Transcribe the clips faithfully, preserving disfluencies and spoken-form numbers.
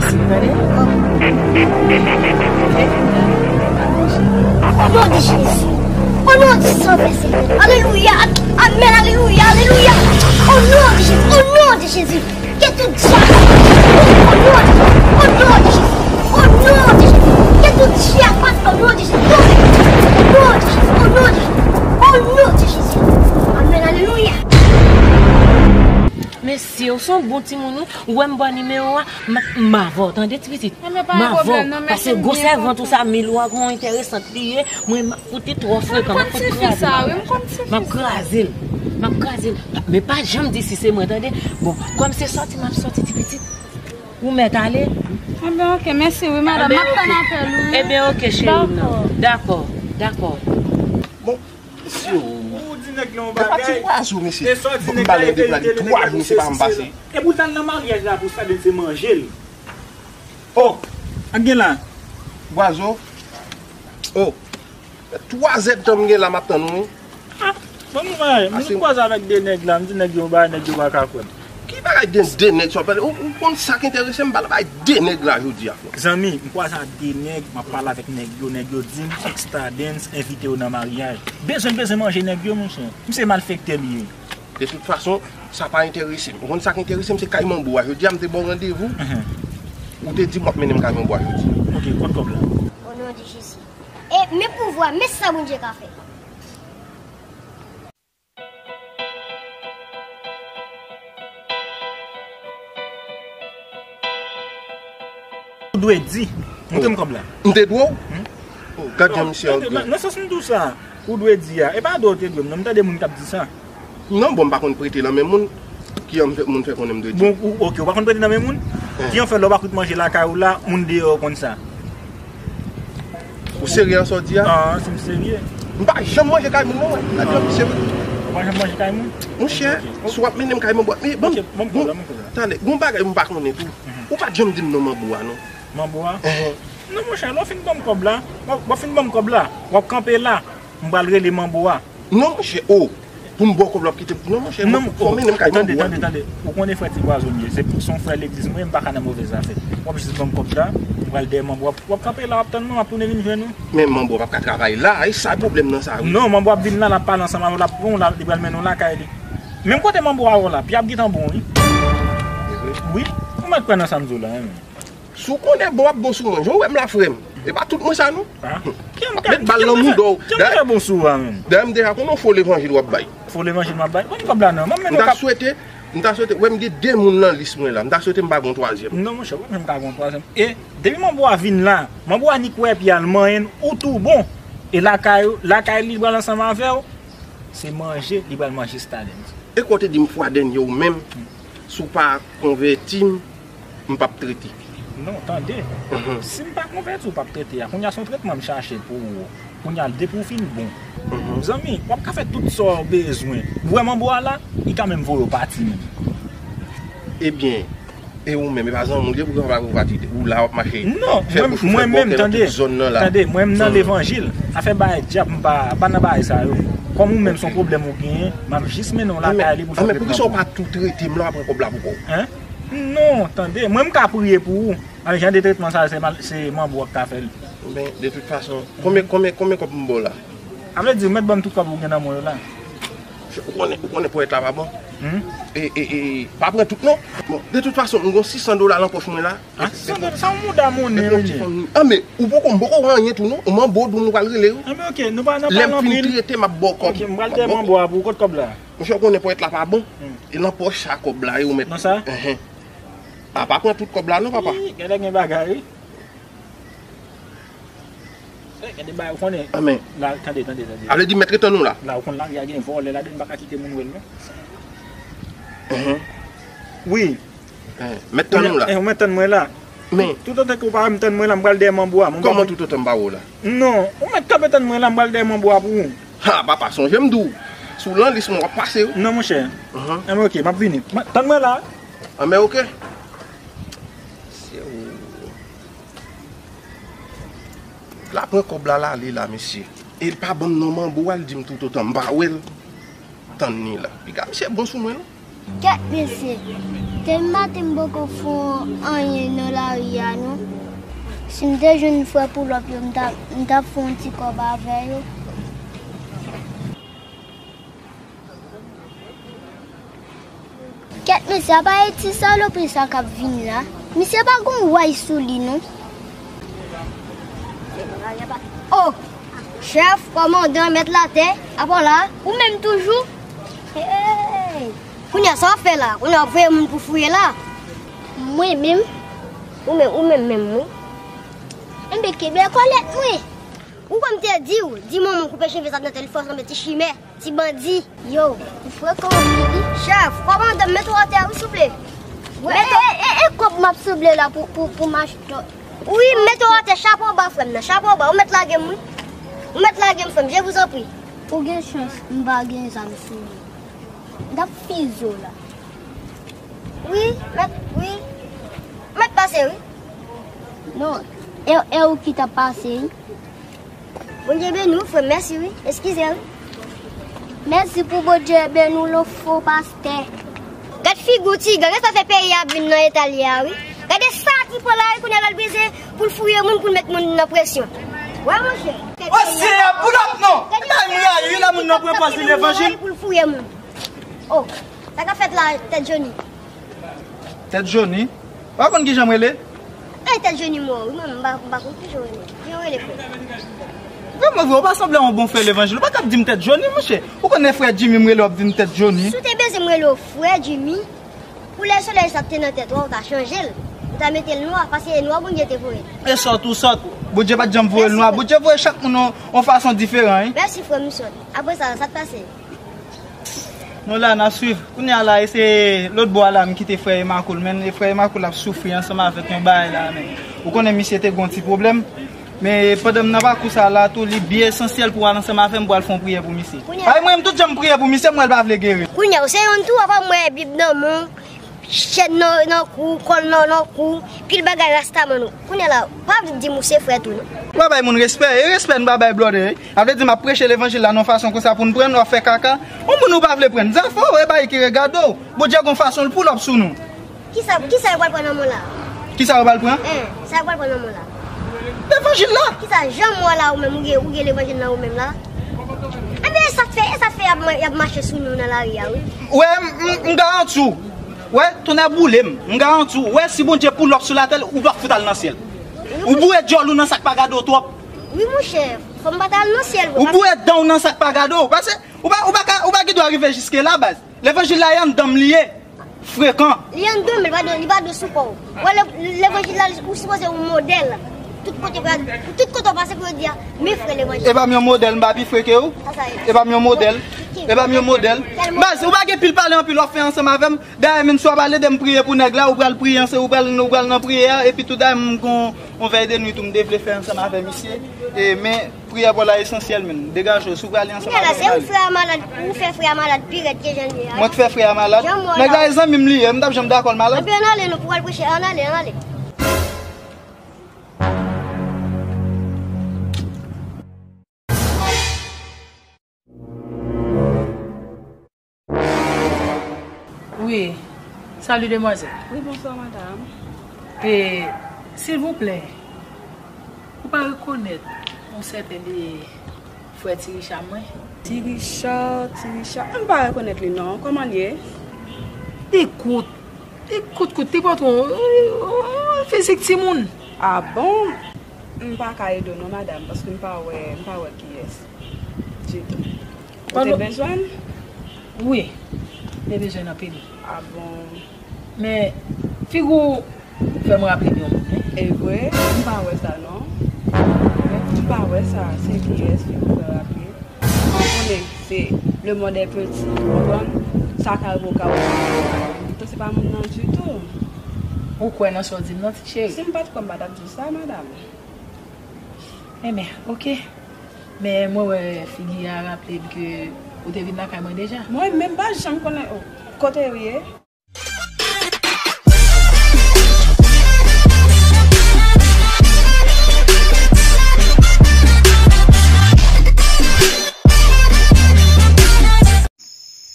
Tande? O non de Jezi. O non de Sentespri. Alelouya. Amèn. Alelouya. Alelouya. O non de Jezi. O non de Jezi. Ke tout dyab. O non de Jezi. O non de Jezi. O non de Jezi. Ke tout dyab. O non de Jezi. O non de Jezi. O non de Jezi. O non de Jezi. Amèn. Alelouya. Mesye, ou se yon bon timoun, wi. Ou wè m ba w nimewo a, m, m avè w, tande, ti pitit? Enben, pa gen pwoblèm, non, mèsi m byen kontan. Paske gwo sèvant ou sa, Milou a, gon enteresant li ye, mwen, m ap fout li twò frekan, m ap fout kraze l. M ap kraze l. M ap kraze l. Men pa janm di si se mwen, tande? Bon, kòm se sòti, m ap sòti, ti pitit. Ou mèt ale? Enben, oke, mèsi, wi, madanm. M ap tann apèl ou, wi. Enben, oke, cheri m nan. Dakò, dakò. Bon, Mesye, ou di nèg la yon bagay. E pa ti pwazo, mesye. E sa w di nèg la, e verite, li nèg la pou sesi, sela. Epi w t al nan maryaj la pou sa, men se manje l. O, ak gen la. Pwazo. O, twa zèdtan m gen la, m ap tann ou, wi. A, bon, nou va, m kwaze avèk de nèg la, m di nèg yo yon bagay, nèg yo pa ka kwè m. Ki bagay de, de nèg sa w pale? Ou, ou konn sa k enterese m, m pale bay de nèg la jodi a, frè. Zanmi, m kwaze ak de nèg, m ap pale avèk nèg yo, nèg yo di m, Extradens envite yo nan maryaj. Bezwen, bezwen manje nèg yo, monchè. M se malfektè m ye. De tout fason, sa pa enterese m. Ou konn sa k enterese m, se kay manbo a. Jodi a, m te ba w randevou. Ou te di m w ap mennen m kay manbo a jodi. Oke, kot kòb la? O non de Jezi. E, men pouvwa, men sa Bondye ka fè. Ou dwe di. Montre m kòb la. M te dwe w? Hmm? O, gad jan misye an grenn. Nan sans m di w sa, ou dwe di a. E pa dwe w te dwe m, non, m tande moun k ap di sa. Non, bon, m pa konn prete nan men moun. Ki an fè, moun fè konnen m dwe di. Bon, ou, oke, ou pa konn prete nan men moun? Ki an fè lè w pa kout manje lakay ou la, moun deyò konn sa? Ou serye nan sa w di a? A, si m serye. M pa janm manje kay moun, non, wè. Gade yon misye, wi. Ou pa janm manje kay moun? Monchè, si w ap mennen m kay manbo a, men ban m, bon, tande, gon bagay m pa konnen tou. Ou pa t janm di m non manbo a, non. Manbo a? Non, monchè, lè w fin ban m kòb la, w ap, w ap fin ban m kòb la, w ap kanpe la, m pral rele manbo a. Non, monchè, o. Pou m ba w kòb la, w ap kite m. Non, monchè, non, fò mennen m kay manbo a. Tande, tande, tande. Ou konnen frè Ti Pwazo m ye. Se, se yon frè legliz mwen, m pa ka nan move zafè. W ap jis ban m kòb la, m pral dèyè manbo a. W ap kanpe la, w ap tann mwen, m ap tounen vin jwenn ou. Men manbo a p ap ka travay la, e sa pwoblèm nan sa, wi. Non, manbo a ap vin la, l ap pale ansanm avè w, l ap pran w la, li pral mennen w lakay li. Menm kote manbo a wè w la, pi ap gentan bon, wi. Wi, ou mèt kwè nan sa m di w la, wi. Si w konnen bon ap bon sou mwen, jan w wè m la, frè m. E pa tout mwen sa, non. Met bal nan mouda w. Dayè, m deja konnen w fo levanjil w ap bay. Fo levanjil m ap bay? Ban m kòb la, non. M ta swete, m ta swete, wè m gen de moun nan lis mwen la. M ta swete m pa gen yon twazyèm. Non, monchè, ou pa menm ka gen yon twazyèm. E depi manbo a vin la, manbo a ni kwè epi al manyen ou tou bon. E lakay, lakay li pral ansanm avè w, se manje li pral manje Stardens. E kote di m fwa dènye ou menm, si w pa konvèti m, m p ap trete. Non, tande. Si m pa konvèti, ou p ap trete a. Kounye a se yon tretman m chache pou ou. Kounye a depi w fin bon. Zanmi, w ap ka fè tout sa w bezwen. Ou wè manbo a la, li ka menm voye w pati menm. Ebyen, e ou menm, e pa zanmi w li ye pou w pa pati de. Ou la w ap mache. Non, fè bouch ou fè bòkè nan tout zòn nan la. Tande, mwen m nan levanjil. Afè bagay dyab, m pa, pa nan bagay sa yo. Kòm ou menm se yon pwoblèm ou genyen, m ap jis mennen w lakay li pou fè tretman pou ou. Men poukisa w pa tou trete m la, w ap pran kòb la pou kò w? Non, tande, mwen m ka priye pou ou. An, jan de tretman sa, se mal, se manbo a k ka fè l. Men, de tout fason, konbyen, konbyen, konbyen kòb m ba w la? A vle di, ou mèt ban m tout kòb ou gen nan men w yo la. Ou konnen, ou konnen ponyèt la pa bon. E, e, e, pa pran tout non. Bon, de tout fason, m gon sis san dola nan pòch mwen la. A, sis san dola, sa yon mouda monnen wi. An, men, ou poko, m poko wè anyen tou non. Ou manbo, ou di m ou pral rele wi. An, men oke, nou pa nan pale anpil. Lè m fin trete, m ap ba w kòb. Oke, m pral dèyè manbo a pou ou, kot kòb la? Monchè, ou konnen ponyèt la pa bon. E nan pòch sa kòb la ye ou mèt. Nan sa? Enhen. A, pa pran tout kòb la non, papa. Ih, genlè gen bagay wi. Eh, gade bagay, ou konnen. Anben. La, tande, tande, tande. A vle di mèt ret tann ou la. La, ou konn lari a gen vòlè ladan, m pa ka kite moun wè l non. Enhen. Wi. Enhen. Mèt tann ou la. Eh, ou mèt tann mwen la. Men. Toutotan ke ou pa wè m tann mwen la, m pral dèyè manbo a. Kòman toutotan m pa wè w la? Non, ou mèt kanpe tann mwen la, m pral dèyè manbo a pou ou. Ha, papa, sonje m di w. Si w lan lis mwen, w ap pase wi. Non, monchè. Enhen. Enben, oke, m ap vini. Tann mwen la. Anben, oke. Se ou. La pran kòb la, l ale la, mesye. E l pa ban m non manbo a, l di m toutotan m pa wè l. Tann li la. Piga misye bon sou mwen non. Kèt mesye. Depi maten m poko fè anyen nan lari a. Si m te jwenn frè Poulòp yo, m t ap, m t ap fè yon ti kòb avè yo. Kèt mesye, apa e ti salopri sa k ap vin la? Misye pa gon way sou li, non. Oh! Chèf, kòmandan, mèt latè, apa w la? Ou menm toujou? Hey! Kounye a, sa w ap fè la? Kounye a, w ap voye moun pou fouye la? Mwen menm? Ou menm, ou menm menm, wi. Enben, kenbe kòlèt mwen. Ou kwè m te di w, di manman w koupe cheve sa t nan tèt li, fò w sanble ti chimè, ti bandi. Yo, ou frekan anpil wi. Chèf, kòmandan m mete w atè wi, souple. Wi, e, e, e kòb m ap sanble la pou, pou, pou m achte. Wi, m mete w atè, chapo ba frè m nan, chapo ba, ou mèt lage m wi. Ou mèt lage m frè m, je vous en prie. Ou gen chans, m pa gen zam sou mwen. M t ap fize w la. Wi, mèt, wi. Mèt pase wi. Non, e, e ou ki t ap pase wi. Bondye beni w, frè m. Mèsi, wi. Eskize, wi. Mèsi pou Bondye beni w, lòt fo pastè. Gad figi w, ti gang. Gad sa fè peyi a vin nan eta l ye a, wi. Gade sa ki pran lari kounye a, l al beze pou l fouye moun, pou l met moun nan presyon. Wè, monchè. O Seyè, Poulòp non! E bagay m rayi, wi, lè moun nan pran pòz li levanjil. Pou l fouye moun. Oh, sa k ap fèt la, tèt Joni? Tèt Joni? Ou pa konn kijan m rele? E tèt Joni mwen, wi, mwen, m pa, m pa konn kijan w rele. Kijan w rele, frè? Vrèman vre, ou pa sanble yon bon frè levanjil. Ou pa t ap di m tèt Joni, monchè. Ou konnen frè Jimmy m rele, w ap di m tèt Joni. Si w te bezwen m rele w frè Jimmy, koulè solèy sa k te nan tèt ou a, ou ta chanje l. Ou ta mete l nwa, paske e nwa Bondye te voye l. E sòt ou sòt. Bondye pa t janm voye l nwa. Bondye voye chak moun yon, yon fason diferan, wi. Mèsi, frè m, ou sòt. Apre sa, sa k pase? Nou la, n ap swiv. Kounye a la, e se lòt bò a la, m kite frè Emakoul, men frè Emakoul ap soufri ansanm avèk yon bagay la, men. Ou konnen misye te gen yon ti pwoblèm, men pandan m nan pakou sa la tou, li byen esansyèl pou w al ansanm avè m pou w al fè yon priyè pou misye. Ay, mwen menm, tout jan m priye pou misye, m wè l pa vle geri. Kounye a, ou se youn tou, apa m wè Bib nan men w, chèn nan, nan kou, kòl nan, nan kou, pil bagay rastaman nou. Kounye a la, pa vin di m ou se frè tou, non. Ou pa bay moun respè, e respè n pa bay blòdè, wi. Sa vle di m ap preche levanjil la nan yon fason konsa pou n pran, w ap fè kaka. Yon moun ou pa vle pran. Zafè w, e bagay ki regade w. Bondye gon fason l pull up sou nou. Kisa, kisa yo pral pran nan men w la? Kisa yo pral pran? Hein, sa yo pral pran nan men w la? Levanjil la. Kisa jan m wè la ou menm, ou gen, ou gen levanjil nan ou menm la? Enben, e sa k fè, e sa k fè y ap, y ap mache sou nou nan lari a, wi. Wè, m, m, m garanti w. Wè, tonnè boule m. M garanti w. Wè, si Bondye pull up sou latè, ou p ap fout al nan syèl. Ou boure djòl ou nan sa k pa gade w twòp. Wi, monchè, fò m pa t al nan syèl vre. Ou boure dan w nan sa k pa gade w. Paske ou pa, ou pa ka, ou pa gen dwa rive jiske la, baz. Levanjil la, e anndan m li ye. Frekan. Li anndan, men li pa dwe, li pa dwe sou kò w. Wè, le-, levanjil la, ou sipoze yon modèl. Tout kote, pou tout kote w pase pou yo di a, men frè levanjil. E pa m yon modèl, m pa pi fre ke ou? Sa sa ye? E pa m yon modèl. E pa m yon modèl. Baz, ou pa gen pil pale anpil, w ap fè ansanm avè m. Dayè, menm si w ap al ede m priye pou nèg la, ou pral priye ansanm, ou pral, ou pral nan priyè a, epi tou dayè, m gon yon vèy de nwi tou m te vle fè ansanm avè misye. E, men, priyè pa w la esansyèl, menm. Degaje w, si w prale ansanm avè m, ale. Kounye a la, se ou frè a malad, ou fè frè a malad pi rèd ke jan l ye a. Mwen k fè frè a malad? Nèg la e zanmi m li ye, m t ap janm dakò l malad? Anben, ann ale, non, pou w al preche, ann ale, ann ale. Wi. Salut, demwazèl. Wi, bonswa, madanm. E, silvouplè, ou pa rekonèt yon sèten de frè Ti Richa mwen? Ti Richa, Ti Richa, m pa rekonèt li non. Kòman l ye? Li kout. Li kout kout, li pote yon, yon, yon fizik timoun. A bon? M pa ka ede w non, madanm, paske m pa wè, m pa wè kiyès ditou. Ou te bezwen l? Wi, m te bezwen l anpil. A bon? Men, figi w fè m raple m yon moun, wi. E vre? M pa wè sa non. M pa wè sa. Se kiyès figi w fè raple? Ou konnen se le monde est petit, ou konprann? Sa ka rive w ka wè. Poutan se pa moun nan ditou. Ou kwè nan sa w di m nan, ti cheri? Si m pa t kwè, m pa t ap di w sa, madanm. Enben, oke. Men mwen wè figi a raple m ke ou te vin lakay mwen deja. Mwen menm pa janm konnen kote w ye.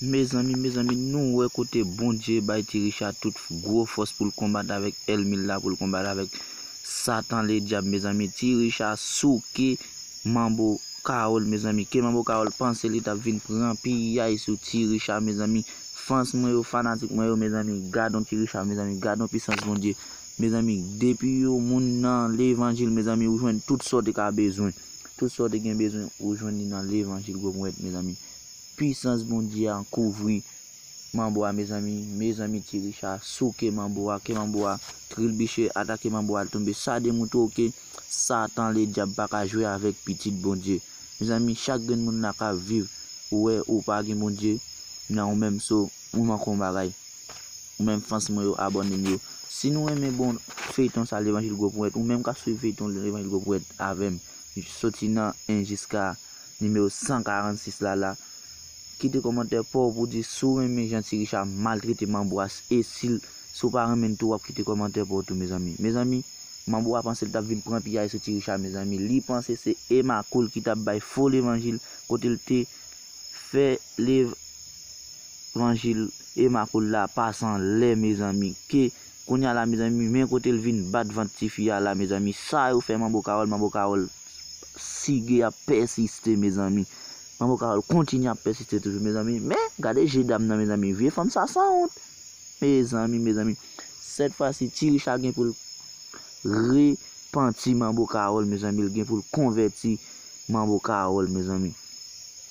Mezanmi, mezanmi, nou wè kote Bondye bay Ti Richa tout gwo fòs pou l konbat avèk ènmi l la, pou l konbat avèk Satan Ledyab, mezanmi. Ti Richa souke Manbo Kawòl, mezanmi. Ke Manbo Kawòl panse li t ap vin pran piyay sou Ti Richa, mezanmi. Fans mwen yo, fanatik mwen yo, mezanmi, gad on Ti Richa, mezanmi, gad on pisans Bondye. Mezanmi, depi yon moun nan levanjil, mezanmi, ou jwenn tout sa w te ka bezwen. Tout sa w te gen bezwen, ou jwenn li nan levanjil gwo ponyèt, mezanmi. Pisans Bondye a kouvri Manbo a, mezanmi. Mezanmi, Ti Richa souke Manbo a, ke Manbo a trilbiche, atake Manbo a, l tonbe. Sa demontre w ke Satan Ledyab pa ka jwe avèk pitit Bondye. Mezanmi, chak grenn moun la ka viv, ou wè, ou pa gen Bondye nan ou menm, so, ou manke yon bagay. Ou menm fans mwen yo, abòne m yo. Si nou renmen bon feyton sa, Levanjil Gwo Ponyèt, ou menm k ap swiv feyton Levanjil Gwo Ponyèt avè m, soti nan en jiska nimewo san karannsis la la, kite kòmantè pa w pou di si w renmen jan Ti Richa maltrete Manbo a, e si l, si w pa renmen l tou, w ap kite kòmantè pa w tou, mezanmi. Mezanmi, Manbo a panse l t ap vin pran piyay sou Ti Richa, mezanmi. Li panse se Emakoul ki t ap bay fo levanjil, kote l te fè levanjil Emakoul la pase anlè, mezanmi. Ke kounye a la, mezanmi, men kote l vin bat vant tifi a la, mezanmi. Sa yo fè Manbo Kawòl, Manbo Kawòl sige ap pèsiste, mezanmi. Manbo Kawòl kontinye ap pèsiste toujou, mezanmi. Men, gade je dam nan, mezanmi. Vye fanm sa sanwont. Mezanmi, mezanmi. Sèt fwa si, Ti Richa gen pou l repanti Manbo Kawòl, mezanmi. L gen pou l konvèti Manbo Kawòl, mezanmi.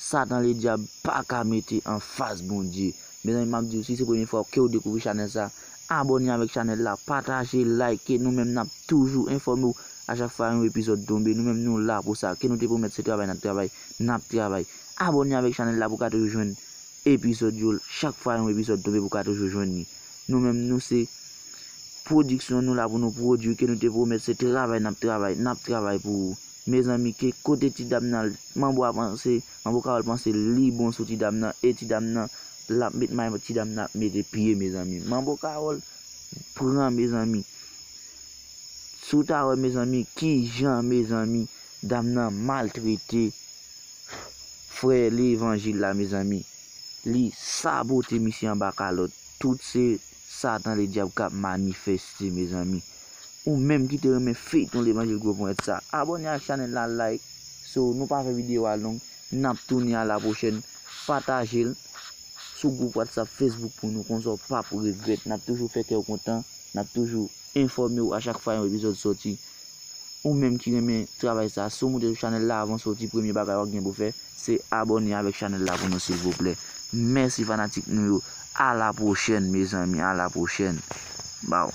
Satan Ledyab pa ka mete anfas Bondye. Mezanmi, m ap di w, si se premye fwa ke w dekouvri chanèl sa, abòne avèk chanèl la, pataje, like, nou menm n ap toujou enfòme w a chak fwa yon epizòd tonbe. Nou menm nou la pou sa. Ke nou te pwomèt se travay n ap travay, n ap travay. Abòne avèk chanèl la pou w ka toujou jwenn epizòd yo. Chak fwa yon epizòd tonbe, pou w ka toujou jwenn li. Nou menm nou se pwodiksyon, nou la pou nou pwodui, ke nou te pwomèt se travay n ap travay, n ap travay pou ou. Mezanmi, ke kote ti dam nan, Manbo a panse, Manbo Kawòl panse li bon sou ti dam nan, e ti dam nan, l ap met may ti dam nan ap mete pye, mezanmi. Manbo Kawòl pran, mezanmi. Si w ta wè, mezanmi, kijan, mezanmi, dam nan maltrete frè Levanjil la, mezanmi. Li sabote misye anba kalòt. Tout se Satan Ledyab k ap manifeste, mezanmi. Ou menm ki te renmen feyton Levanjil Gwo Ponyèt sa, abòne ak chanèl la, like. So, nou pa fè videyo a long. N ap tounen a la pwochèn. Pataje l sou gwoup WhatsApp, Facebook pou nou. Konsa w p ap regrèt. N ap toujou fè kè w kontan. N ap toujou enfòme w a chak fwa yon epizòd soti. Ou menm ki renmen travay sa, si w moute sou chanèl la avan w soti, premye bagay w ap gen pou fè, se abòne avèk chanèl la pou nou, silvouplè. Mèsi fanatik nou yo. A la pwochèn, mezanmi. A la pwochèn. Baw.